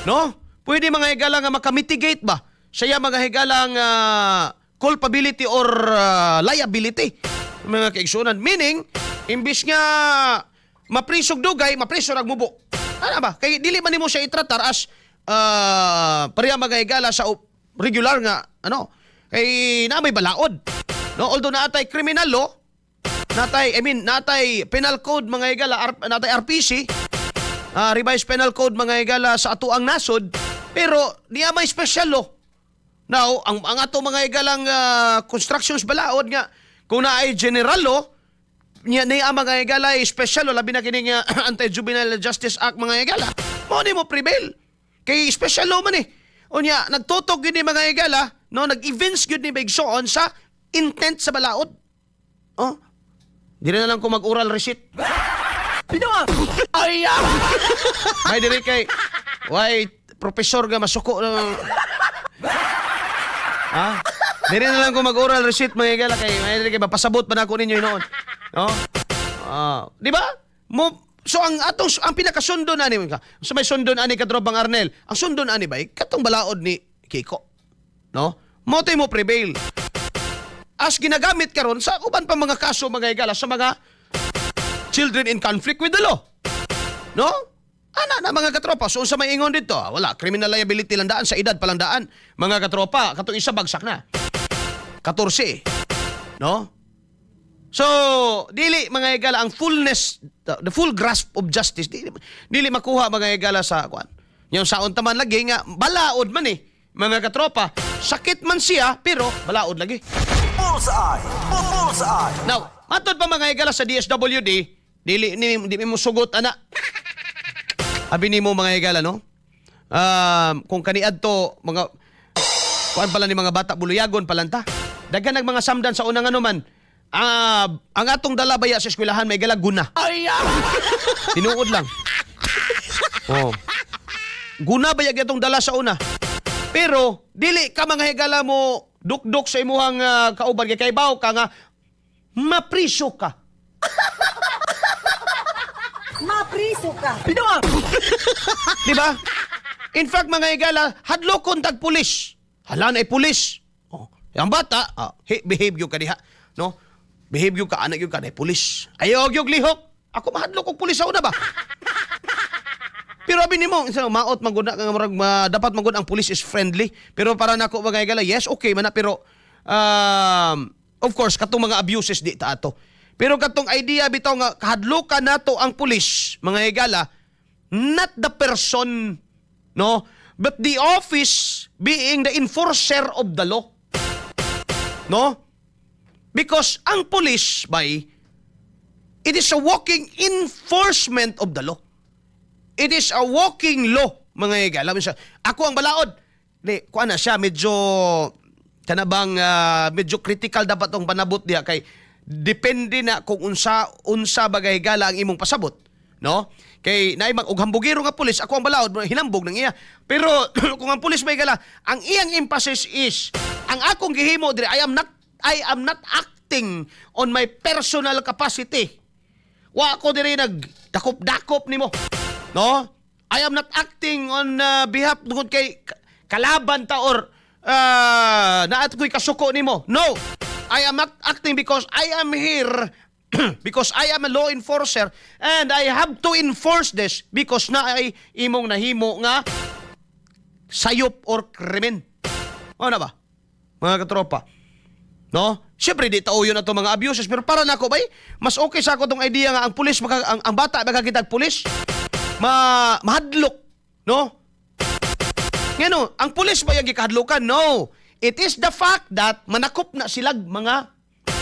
No? Pwede, mga higala, nga makamitigate ba siya, mga higala, nga culpability or liability, mga kaigsunan. Meaning, imbis nga maprisog dugay, mapriso rag mubo. Ano ba? Kay dili man nimo siya itratar as pareha, mga higala, sa regular nga ano. Kay na may balaod. No, although naatay criminal law, natay, I mean, natay penal code, mga higala, natay RPC, Revised Penal Code, mga higala, sa atuang nasod, pero niya may special law. Now, ang ato, mga higalang constructions balaod nga kung naay general law, niya niya, mga higala, ay special law, labi na kini nga Anti-Juvenile Justice Act, mga higala. Mao ni mo prevail. Kay special law man eh. Unya, nagtutok gyud ni, mga higala, no, nag-events gyud ni igsoon sa intent sa balaod. Oh. Dili na lang ko mag-oral receipt. Ay, ah! May diri kay why professor nga masuko na. Ha? Diri na lang ko mag-oral receipt, mga higala, kay may diri kay mapasabot pa nako ninyo hinuon. No? Ah, di ba? Mo So ang atong ang pinakasundon ani sa may sundon ani, katropang Arnel, ang sundon ani ba katong balaod ni Kiko. No? Mo mo prevail. As ginagamit karon sa uban pa mga kaso, mga higala, sa mga children in conflict with the law. No? Ana na, mga katropa. So unsa may ingon dito? Ah, wala, criminal liability lang daan sa edad pa lang daan. Mga katropa, katong isa bagsak na. 14. No? So, dili, mga higala, ang fullness, the full grasp of justice dili makuha, mga higala, sa kwan. Yung saon taman lagi nga balaod man eh. Mga katropa, sakit man siya pero balaod lagi. Bullseye! Bullseye! Now, matod pa, mga higala, sa DSWD, dili ni di mo sugot ana. Abi nimo, mga higala, no? Kung kaniadto mga kuan pala ni mga bata, buluyagon palanta. Daghan nag mga samdan sa unang ano man. Ah, ang atong dala baya sa eskwelahan may gala guna. Ay, ah! Tinuod lang. Oh. Guna ba atong dala sa una? Pero dili ka, mga higala, mo dukduk sa imuhang kauban kay kaybaw ka nga mapriso ka. Mapriso ka. Di ba? In fact, mga higala, hadlokon tag pulis. Hala na pulis. Oh, yung bata, hey, behave gyud ka diha, no? Behave gyud ka, anak gyud ka na pulis. Ayaw gyud lihok. Ako mahadlok og pulis sa una ba? Pero abi nimo, isa maot man gud na nga murag dapat man gud ang pulis is friendly. Pero para nako, mga higala, yes, okay man na, pero of course katong mga abuses di ta ato. Pero katong idea bitaw nga kahadlokan nato ang pulis, mga higala, not the person, no, but the office being the enforcer of the law. No? Because ang pulis by it is a walking enforcement of the law. It is a walking law, mga higala. Alam mo siya, ako ang balaod. Di, kuan na siya, medyo, kanabang medyo critical dapat tong panabot diya kay depende na kung unsa unsa bagay gala ang imong pasabot, no? Kay naay mag og hambugero nga pulis, ako ang balaod, hinambog nang iya. Pero kung ang pulis may gala, ang iyang emphasis is ang akong gihimo diri, I am not acting on my personal capacity. Wa ko diri nagdakop-dakop nimo. No? I am not acting on behalf tungod kay kalaban ta or naat ko'y kasuko nimo. No. I am not acting because I am here because I am a law enforcer and I have to enforce this because na ay imong nahimo nga sayop or krimen. Ano ba, mga katropa? No? Siyempre, di tao yun ato mga abuses. Pero para nako bay, mas okay sa ako tong idea nga ang pulis, ang bata makakita og pulis, mahadlok. No? Ngano, ang pulis ba yung gikahadlokan? No. It is the fact that manakop na silag mga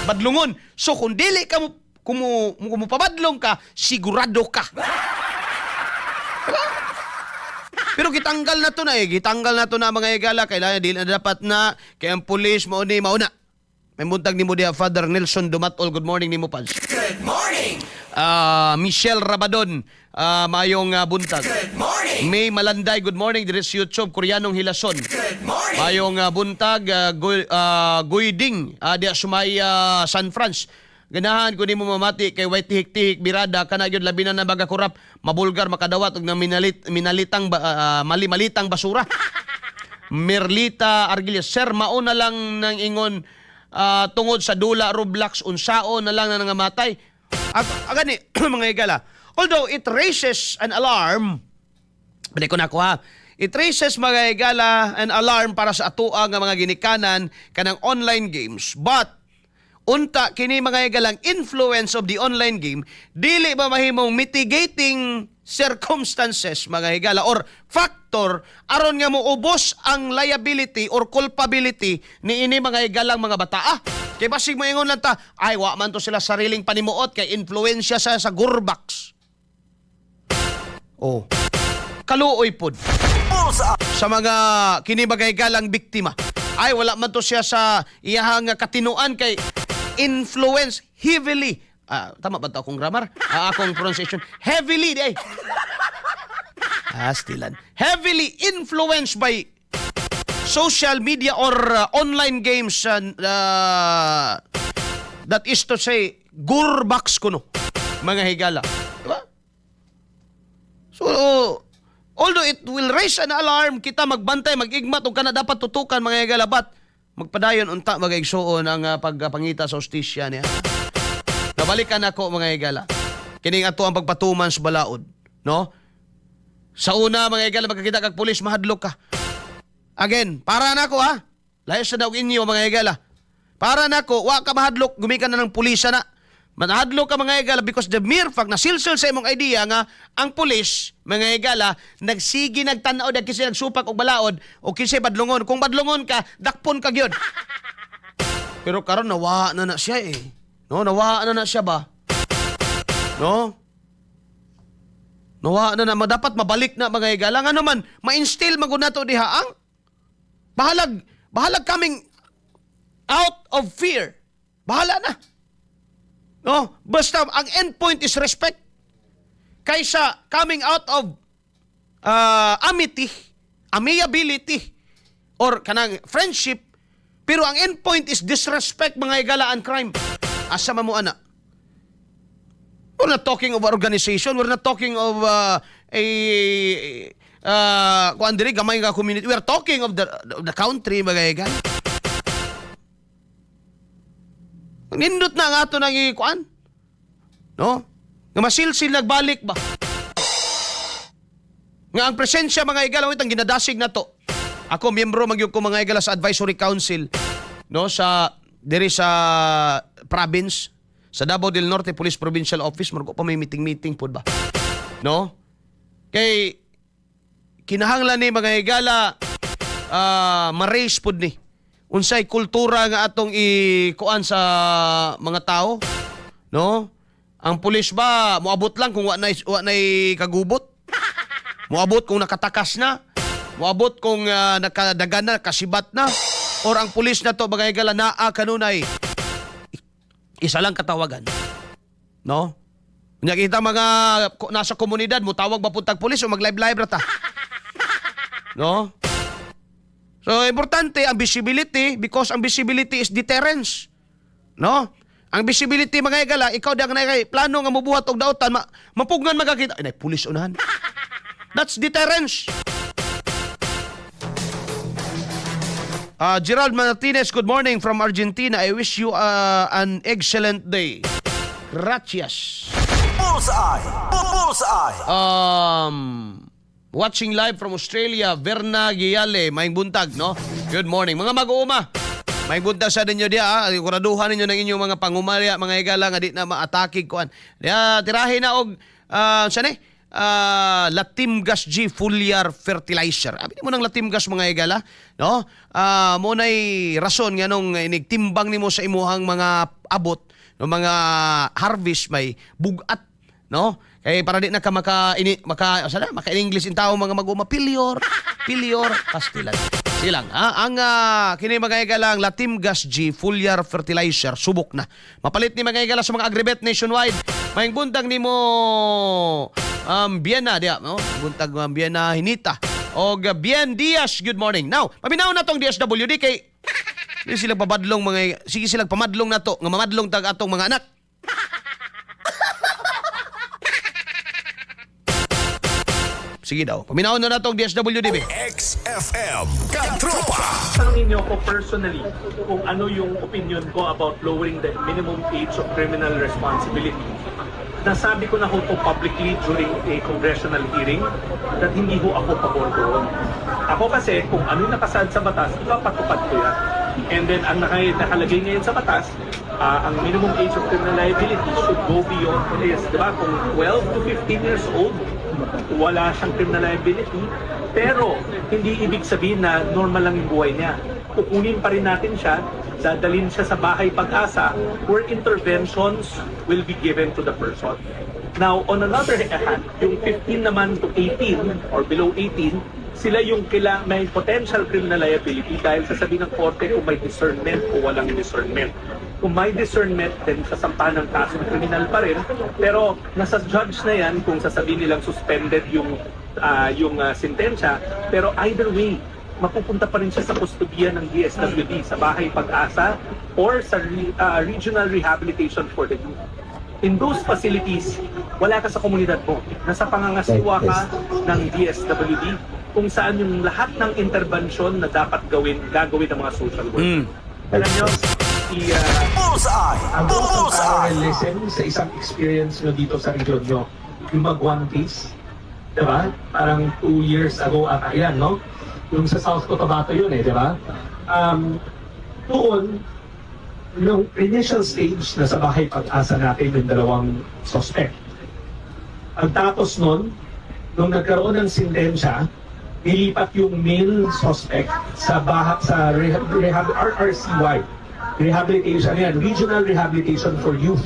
badlungon. So kung dili ka mo, kung mo pabadlong ka, sigurado ka. Diba? Pero gitanggal na to na eh. Gitanggal na to na, mga higala. Kailangan dili na dapat na kay ang pulis mao ni mauna. May buntag nimo diha, Father Nelson Dumatol. Good morning nimo, Pads. Good morning! Michelle Rabadon, mayong buntag. Good morning! May Malanday, good morning diri sa YouTube, Koreanong Hilason. Good morning! Mayong buntag, Guiding, diya sumay San Franz. Ganahan ko nimo mamati kay way tihik-tihik birada kana gyud, labi na na baga kurap, mabulgar, makadawat og naminalit minalitang ba, mali-malitang basura. Merlita Argillas, "Sir, mauna lang nang ingon tungod sa dula Roblox, unsao na lang na nangamatay." At agani, mga higala, although it raises an alarm, balik ko na ako ha. It raises, mga higala, an alarm para sa atoa nga mga ginikanan kanang online games. But unta kini, mga higalang influence of the online game, dili ba mahimong mitigating circumstances, mga higala, or factor aron nga moubos ang liability or culpability ni ini, mga higalang mga bataa? Kay basig moingon lang ta, "Ay, wa man to sila sariling panimuot kay influensya sa Gurbax." Oh, kaluoy pod Bullseye. Sa mga kini, mga higalang biktima. "Ay, wala man to siya sa iyahang katinuan kay influence heavily." Ah, tama ba to akong grammar? Ah, akong pronunciation. Heavily di ay. Ah, stilan. Heavily influenced by social media or online games, that is to say, Gurbax kuno, mga higala. Diba? So, although it will raise an alarm, kita magbantay, mag-igmat, ug kana dapat tutukan, mga higala, but magpadayon unta, mga igsuon, ang pagpangita sa hustisya niya. Nabalikan ako, mga higala. Kining ato ang pagpatuman sa balaod, no? Sa una, mga higala, magkakita kag pulis, mahadlok ka. Again, para nako ha. Layo sa daw inyo, mga higala. Para nako, wa ka mahadlok gumikan na ng pulisa na. Mahadlok ka, mga higala, because the mere fact na silsil sa imong idea nga ang pulis, mga higala, nagsigi nagtan-aw dahil kasi nagsupak og balaod o kinsay badlongon. Kung badlongon ka, dakpon ka gyud. Pero karon nawa na na siya eh. No, nawa na na siya ba? No? Nawa na na, dapat mabalik na, mga higala. Nga naman, ma-instill magud nato diha ang bahalag, bahalag coming out of fear. Bahala na. No? Basta ang endpoint is respect. Kaysa coming out of amity, amiability, or kanang friendship, pero ang endpoint is disrespect, mga higala, and crime. Asa man mo ana? We're not talking of organization, we're not talking of a kuan diri gamay nga community. We are talking of the country, mga higala. Nindot na nga ato nang ikuan. No? Nga masilsil nagbalik ba? Nga ang presensya, mga higala, ang ginadasig na to. Ako, miyembro magyud ko, mga higala, sa advisory council, no, sa diri sa province, sa Davao del Norte Police Provincial Office. Murag pa may meeting-meeting pud ba, no? Kay kinahanglan ni, mga higala, ma-raise pud ni unsay kultura nga atong ikuan sa mga tao, no? Ang pulis ba moabot lang kung wa nay kagubot, moabot kung nakatakas na, moabot kung nakadagan na, kasibat na, or ang pulis na to, mga higala, naa kanunay isa lang katawagan, no? Unya kita mga nasa komunidad, mo tawag ba puntag pulis o mag live live ra ta, no? So importante ang visibility because ang visibility is deterrence. No? Ang visibility, mga higala, ikaw di ang kay plano nga mobuhat og dautan, mapugnan magakita. Ay, nay, pulis unahan. That's deterrence. Gerald Martinez, good morning from Argentina. I wish you an excellent day. Gracias. Bullseye. Bullseye. Watching live from Australia, Verna Giale, maayong buntag, no? Good morning. Mga mag-uuma, maayong buntag sa ninyo diya, ha? Kuraduhan ninyo ng inyong mga pangumarya, mga higala, nga di na maatake kuan. Diya, tirahin na og, saan eh? Latimgas G Foliar Fertilizer. Abi mo ng Latimgas, mga higala, no? Mo nay rason nga nung inigtimbang nimo sa imuhang mga abot, no, mga harvest may bugat, no? Kay para di na ka maka ini maka sana maka English in tao, mga mag-uma, pilior, pilior pastilan. Silang ha? Ang kini, mga higala, ang Latimgas G Foliar Fertilizer subok na. Mapalit ni, mga higala, sa mga agribet nationwide. Maayong buntag nimo Vienna diya, no? Buntag Vienna Hinita. Og Bien Diaz, good morning. Now, paminaw na tong DSWD kay sige sila pamadlong, mga sige sila pamadlong nato nga mamadlong tag atong mga anak. Sige daw. Paminawon na nato ang DSWD be. XFM Katropa. Tanungin niyo ako personally kung ano yung opinion ko about lowering the minimum age of criminal responsibility. Nasabi ko na ho to publicly during a congressional hearing that hindi ho ako pabor doon. Ako kasi, kung ano yung nakasaad sa batas, ipapatupad ko yan. And then, ang nakalagay ngayon sa batas, ang minimum age of criminal liability should go beyond is, di ba, kung 12 to 15 years old, wala siyang criminal liability, pero hindi ibig sabihin na normal lang yung buhay niya. Kukunin pa rin natin siya, dadalhin siya sa Bahay Pag-asa where interventions will be given to the person. Now, on another hand, yung 15 naman to 18 or below 18, sila yung may potential criminal liability dahil sasabihin ng korte kung may discernment o walang discernment. Kung may discernment, then sasampahan ng kasong kriminal pa rin. Pero nasa judge na yan kung sasabihin nilang suspended yung sentensya. Pero either way, mapupunta pa rin siya sa kustodiya ng DSWD, sa Bahay Pag-asa or sa Regional Rehabilitation for the Youth. In those facilities, wala ka sa komunidad mo. Nasa pangangasiwa ka ng DSWD kung saan yung lahat ng intervention na dapat gawin, gagawin ng mga social worker. Alam nyo, Bullseye. Ang Bullseye. parallelism sa isang experience nyo dito sa region nyo, yung Magwan case, di ba? Parang 2 years ago ata yan, no? Yung sa South Cotabato yun eh, di ba? Doon, nung initial stage, nasa Bahay Pag-asa natin yung dalawang suspect. Pagtapos nun, nung nagkaroon ng sentensya, nilipat yung male suspect sa rehab, RRCY, rehabilitation yan, Regional Rehabilitation for Youth.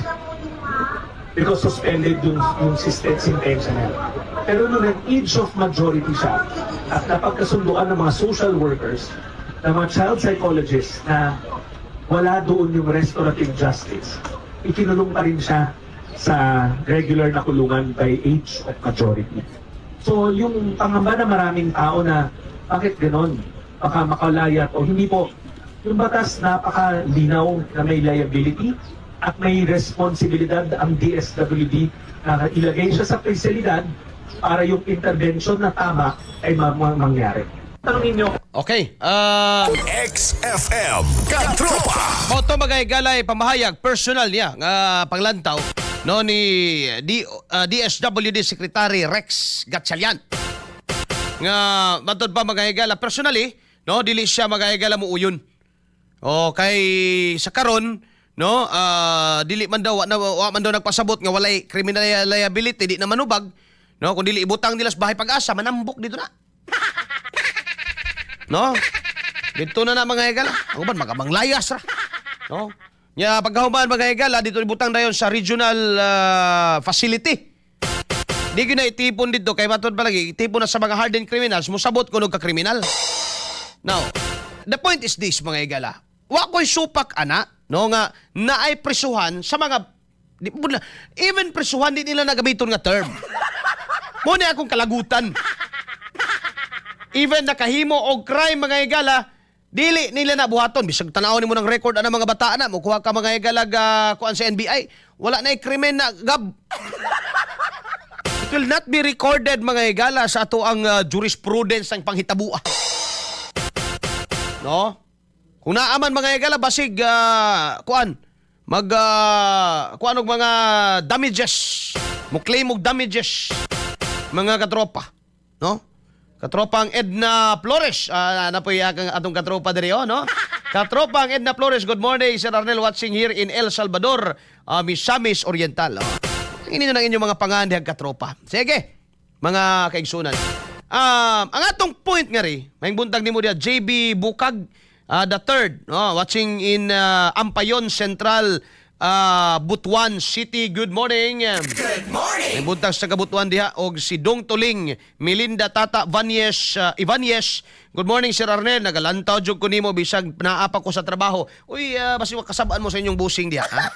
Because suspended yung sentensya niya. Pero nung nag-age of majority siya, at napagkasunduan ng mga social workers, ng mga child psychologists na wala doon yung restorative justice, ikinulong pa rin siya sa regular na kulungan by age of majority. So yung pangamba na maraming tao na bakit ganon? Baka makalaya o hindi po. Yung batas, napakalinaw na may liability at may responsibilidad ang DSWD na ilagay siya sa pasilidad para yung intervention na tama ay mangyari. Tanungin nyo Okay. XFM Katropa. Mao to, mga higalay, pamahayag personal niya nga panglantaw, no, ni DSWD Secretary Rex Gatchalian. Nga matod pa, mga higala, personally, no, dili siya, mga higala, muuyon. O kay sa karon, no, dili man daw wa man daw nagpasabot nga walay criminal liability, di na manubag, no, kung dili ibutang nila sa Bahay Pag-asa, manambok dito na. No? Dito na na, mga higala. Ang uban makamanglayas ra. No? Nya pagkahuman, mga higala, dito ibutang dayon sa regional facility. Di gyud na itipon dito kay matod pa lagi itipon na sa mga hardened criminals, musabot kuno ka kriminal. Now, the point is this, mga higala. Wa ko'y supak ana, no, nga naay presuhan sa mga di, even presuhan di nila nagamiton nga term. Mao ni akong kalagutan. Even nakahimo og crime, mga higala, dili nila na buhaton. Bisag tan-awon nimo ng record ana mga bata na, mukuha ka, mga higala, ga kuan sa NBI, wala na krimen na gab. It will not be recorded, mga higala, sa ato ang jurisprudence ng panghitabua. No? Kung naaman, mga higala, basig kuan mag kuan og mga damages, mo claim og damages mga katropa, no? Katropang Edna Flores, na po ang atong katropa diri oh, no? Katropang Edna Flores, good morning, Sir Arnel, watching here in El Salvador, Misamis Oriental. Oh. Ini na inyong mga pangalan katropa. Sige, mga kaigsunan. Ang atong point nga ri, may buntag nimo diya, JB Bukag, the third, no, watching in Ampayon Central, Butuan City. Good morning. Good morning. May buntag sa Kabutuan diha og si Dong Tuling, Melinda Tata Vanyes, Ivanes. Good morning, Sir Arnel, nagalantaw jud ko nimo bisag naa pa ko sa trabaho. Uy, basi kasabaan mo sa inyong busing diha, ha?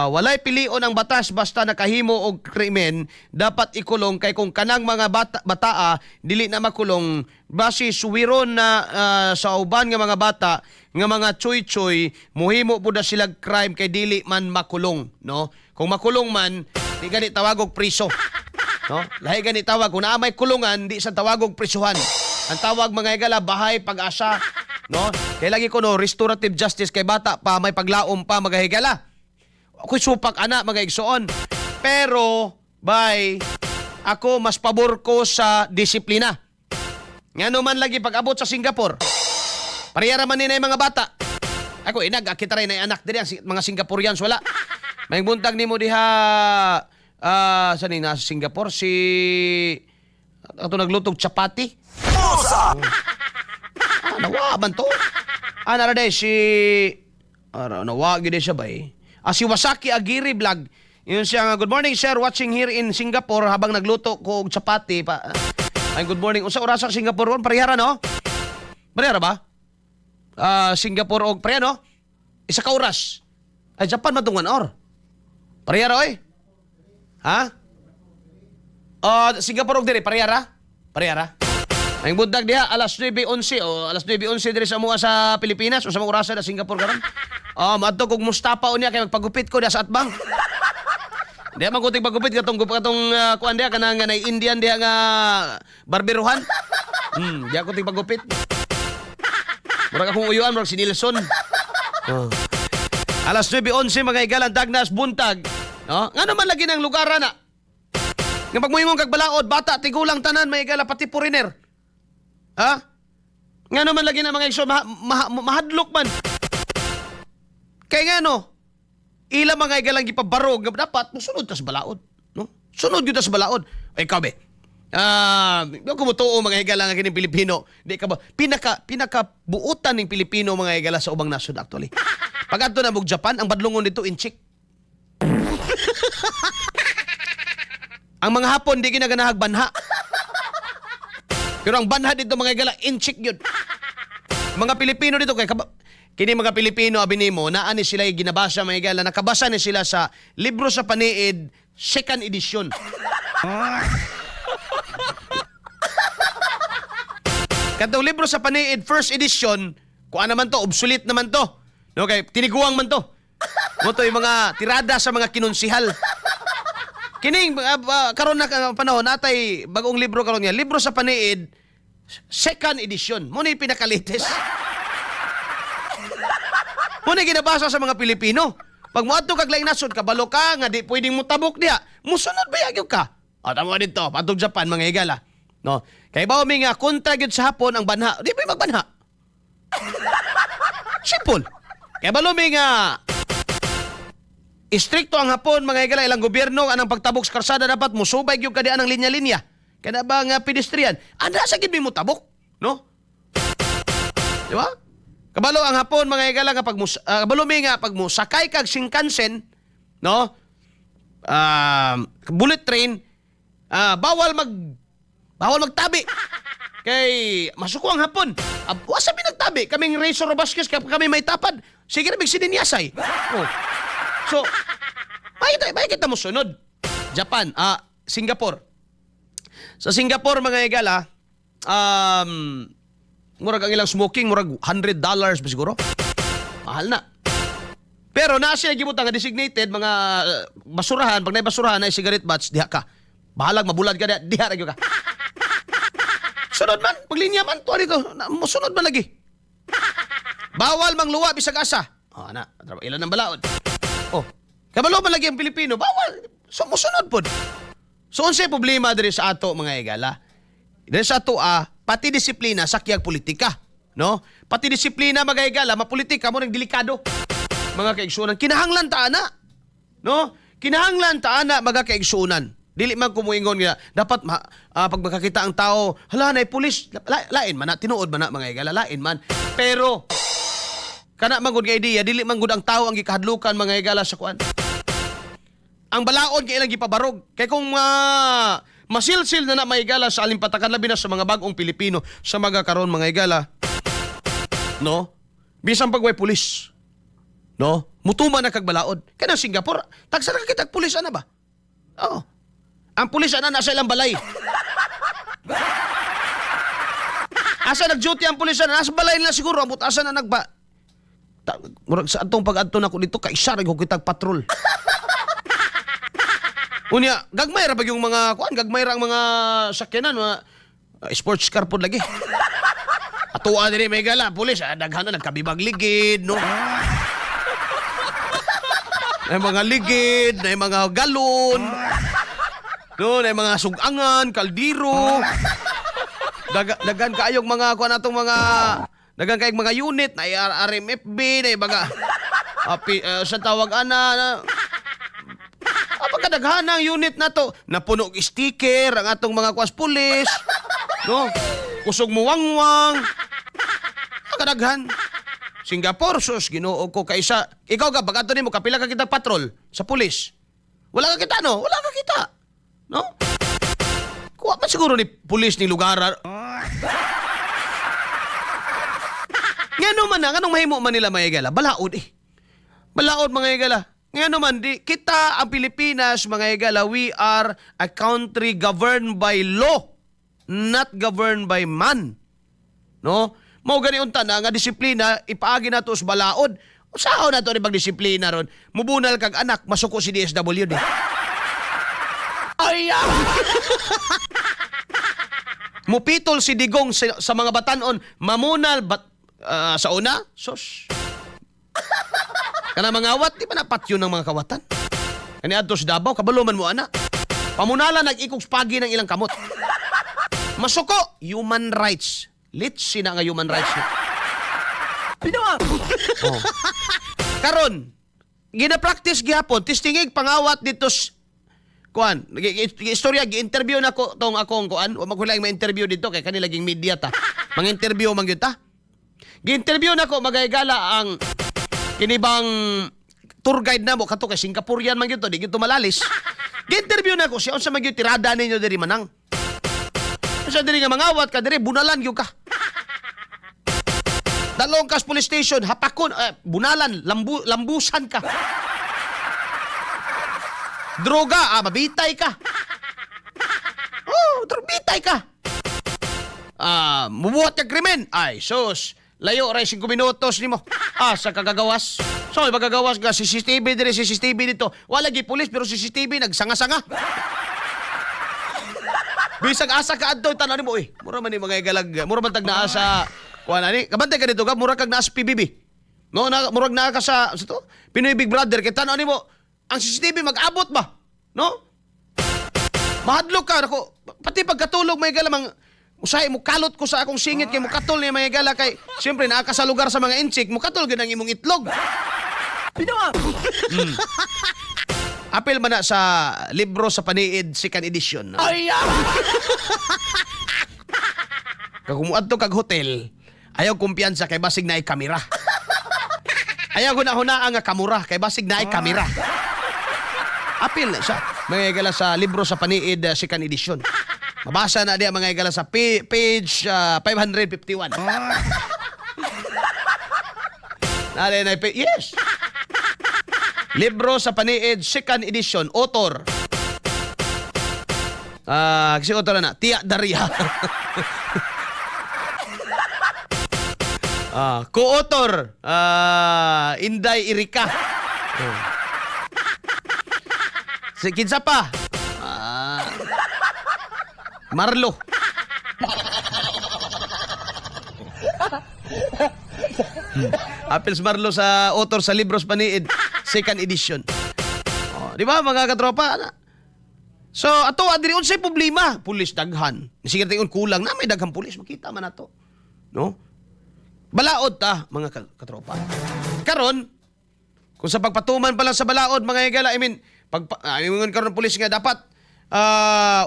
Walay pilion ang batas, basta nakahimo og krimen dapat ikulong, kay kung kanang mga bata, bataa dili na makulong, basi suwiron na sa uban nga mga bata nga mga chuy-chuy, muhimo pud na sila crime kay dili man makulong, no? Kung makulong man, di gani tawagog priso. No? Lahi gani tawag kung naa may kulungan, di sa tawagog prisuhan. Ang tawag, mga higala, bahay pag-asa, no? Kay lagi ko, no, restorative justice kay bata pa may paglaom pa, mga higala. Ako'y supak ana, mga igsoon. Pero bay, ako mas pabor ko sa disiplina. Ngano man lagi pag abot sa Singapore, pareha man ni na yung mga bata. Ako inag kita rin na anak diri ang mga Singaporeans wala. May buntag nimo diha, sa ni nasa Singapore si ato naglutog chapati. Bullseye. Ah, nawa man to. Ah, nara day, si ara, nawa gid siya bay. Ah, si Wasaki Agiri Vlog. Yun siya nga, "Good morning sir, watching here in Singapore habang nagluto ko og chapati pa." Ay, good morning. Unsa oras sa Singapore ron? Parehara, no? Parehara ba? Ah, Singapore og pareha, no? Isa ka oras. Ay, Japan man tong 1 hour. Parehara oy. Ha? Ah, Singapore og diri parehara? Parehara. Ang buntag diha alas 9:11 o alas 9:11 diri sa mua sa Pilipinas, unsa man orasa na Singapore karon? Oh, maadto kog Mustafa unya kay magpagupit ko diha sa atbang. Diha man ko pagupit katong katong kuan diha kanang nay Indian diha nga barberuhan. Diha ko tig pagupit. Murag akong uyuan, murag si Nilsson. Oh. Alas 9:11, mga higalan, dagnas buntag. No? Nga naman lagi ng lugar na. Nga pag moingon kag balaod, bata, tigulang, tanan, mga higala, pati foreigner. Ha? Nga naman lagi na, mga igsoon, mahadlok man. Kay nga no, ila mga higalang gipabarog, nga dapat musunod ta sa balaod. No? Sunod gyud ta sa balaod. Ay, ikaw be. Ah, uh, ko mutuo, mga higala, nga kining Pilipino. Di ka ba pinaka pinaka buutan ning Pilipino, mga higala, sa ubang nasod actually. Pag adto na mog Japan, ang badlongon dito Intsik. Ang mga Hapon di ginaganahag banha. Pero ang banha dito, mga higala, Intsik yun. Mga Pilipino dito kay kini mga Pilipino, abi nimo naa ni sila ginabasa, mga higala, nakabasa ni sila sa libro sa paniid second edition. Katong libro sa paniid first edition, kuan naman to, obsolete naman to. No, kay tiniguang man to. Mo to yung mga tirada sa mga kinunsihal. Kining karon na panahon natay bagong libro karon nga libro sa paniid second edition. Mo ni pinaka-latest. Mo ni ginabasa sa mga Pilipino. Pag moadto kag laing nasod, kabalo ka nga di pwedeng motabok diha. Musunod ba gyud ka? O tamo dito, padung Japan, mga higala. No. Kay bao mi nga kontra gyud sa Hapon ang banha. Di ba magbanha? Simple. Kay balo mi nga istrikto ang Hapon, mga higala, ilang gobyerno anang pagtabok sa karsada dapat musubay gyud ka diha ng linya-linya. Kana ba nga pedestrian? Anda sa gid mi motabok, no? Di ba? Kabalo ang Hapon, mga higala, nga pag kabalo mi nga pag musakay kag Shinkansen, no? Bullet train, bawal magtabi. Kay masuko ang Hapon. Wa sa mi nagtabi, kaming Razor Vasquez kami may tapad. Sige ra big sininyasay. Oh. So, may kita mo sunod. Japan, Singapore. Sa Singapore, mga higala, murag ang ilang smoking, murag $100 ba siguro? Mahal na. Pero naa sila gibutang nga designated mga basurahan, pag naay basurahan na cigarette butts, diha ka. Bahalag mabulad ka diha, diha ra gyud ka. Sunod man, paglinya man to dito, musunod man lagi. Bawal mangluwa bisag asa. Oh, ana, ilan ang balaod. Oh, kabalo man lagi ang Pilipino, bawal. So musunod pod. So unsay problema diri sa ato, mga higala? Diri sa ato pati disiplina sakyag politika, no? Pati disiplina, mga higala, mapolitika mo ning delikado. Mga kaigsuonan, kinahanglan ta ana. No? Kinahanglan ta ana, mga kaigsuonan. Dili man kumuingon nga dapat pag makakita ang tao, hala nay pulis, lain man na, tinuod man na, mga higala, lain man. Pero kana man gud nga idea, dili man gud ang tao ang gikahadlukan, mga higala, sa kuan. Ang balaod kay ilang gipabarog. Kay kung masilsil na na, mga higala, sa alimpatakan labi na sa mga bagong Pilipino sa mga karon, mga higala, no? Bisan pag way pulis, no? Mutuma na kag balaod. Kanang Singapore, tagsa ra kitag pulis ana ba? Oo. Ang pulis ana nasa ilang balay. Asa nag-duty ang pulis ana? Nasa balay nila siguro. Amot asa na nagba... Murag sa atong pag-adto nako dito, kaisa ra gyud kitag patrol. Unya, gagmay ra pag yung mga kuan, gagmay ra ang mga sakyanan, mga sports car pod lagi. Atoa diri may gala, pulis, daghan na nagkabibag ligid, no? May mga ligid, may mga galon. No, may mga sugangan, kaldero. Daghan kaayong mga kuan atong mga daghan kaayong mga unit na RMFB na mga sa tawag ana na, pagkadaghan ang unit na to, napuno og sticker ang atong mga kuas pulis. No? Kusog muwangwang. Kadaghan. Singapore, sus, Ginoo ko kaysa ikaw ka pag ato nimo kapila ka kita patrol sa pulis. Wala ka kita, no? Wala ka kita. No? Kuha man siguro ni pulis ni lugar. Ngano man na, nganong mahimo man nila mga higala? Balaod eh. Balaod mga higala. Ngano man, di, kita ang Pilipinas mga higala, we are a country governed by law, not governed by man. No? Mao gani unta na nga disiplina ipaagi nato sa balaod. Usaon nato ni pagdisiplina ron? Mubunal kag anak, masuko si DSWD. Ay! Mupitol si Digong sa mga batanon, mamunal bat sa una, sus. Kana mga awat, di ba napatyo ng mga kawatan? Kani adto sa Davao, kabalo man mo ana. Pamunala nag-ikog pagi ng ilang kamot. Masuko, human rights. Litsi na nga human rights na. Oh. Karon, gina-practice gihapon, tistingig pangawat dito kuan, istorya gi-interview na ko tong akong kuan, wa maghulayng ma-interview dito kay kanila ging media ta. Mang-interview man gyud ta. Gi-interview na ko magahigala ang kinibang tour guide na mo kato kay Singaporean man gyud to, di gyud to malalis. Gi-interview na ko siya unsa man gyud tirada ninyo diri manang. Unsa diri nga mangawat ka diri bunalan gyud ka. Dalong kas police station, hapakon, bunalan, lambusan ka. Droga, mabitay ka. Oh, bitay ka. Mubuhat ka krimen. Ay, sus, layo ray 5 minutos nimo. Sa kagagawas. So, magagawas ka, CCTV dire, CCTV dito. Wala gi pulis, pero CCTV nagsanga-sanga. Bisag asa ka adto tan-aw nimo, uy. Mura man ni mga igalag, mura man tag naa sa kuan ani. Kabantay ka dito ka, mura kag naa sa PBB. No, na murag naa ka sa to? Pinoy Big Brother kay tan-aw nimo ang CCTV mag-abot ba? No? Mahadlok ka nako, pati pagkatulog may galamang usahay mo kalot ko sa akong singit kay mukatol ni mga gala kay siyempre naa ka sa lugar sa mga inchik, mukatol gyud ang imong itlog. Apil man na sa libro sa paniid second edition. Ay! Kag muadto kag hotel, ayaw kumpiyansa kay basig naay kamera. Ayaw huna-huna nga kamura kay basig naay kamera. Apil na siya mga higala sa libro sa paniid second edition. Mabasa na diya mga higala sa page 551. Nari na yes. Libro sa paniid second edition, author. Kasi author na Tia Daria. Co-author Inday Erika. Oh. Si kinsa pa? Marlo. Apples Marlo sa author sa Libros Paniid second edition. Oh, di ba mga katropa? Ana? So ato adiri unsay problema? Pulis daghan. Sige tingon kulang na may daghang pulis makita man ato. No? Balaod ta mga katropa. Karon kung sa pagpatuman pa lang sa balaod mga higala, I mean, pag karon pulis nga dapat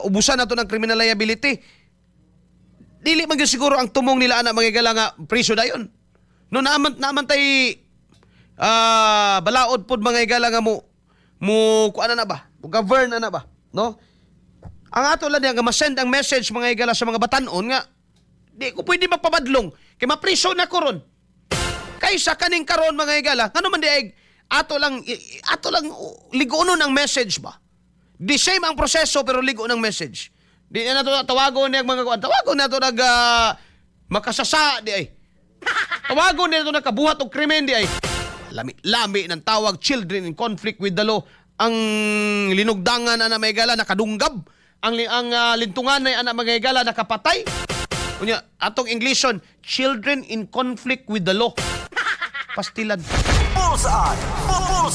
ubusan nato ng criminal liability. Dili man gyud siguro ang tumong nila ana mga higala nga priso dayon. No naaman tay balaod pod mga higala nga mo kuan na ba? Mo govern na ba? No? Ang ato lang nga ma-send ang message mga higala sa mga batan-on nga di ko pwede magpabadlong kay mapriso na ko ron. Kaysa kaning karon mga higala, ngano man di ay ato lang ligonon ang message ba? The same ang proseso pero ligo ng message. Di na nato tawagon niya mga kuan, tawagon na to nag makasasa di ay. Tawagon na to nakabuhat og krimen di ay. Lami, lami ng tawag children in conflict with the law. Ang linugdangan ana, mga higala, nakadunggab. Ang lintungan ay ana, mga higala, nakapatay. Unya atong Englishon, children in conflict with the law. Pastilan. Bullseye. Bullseye.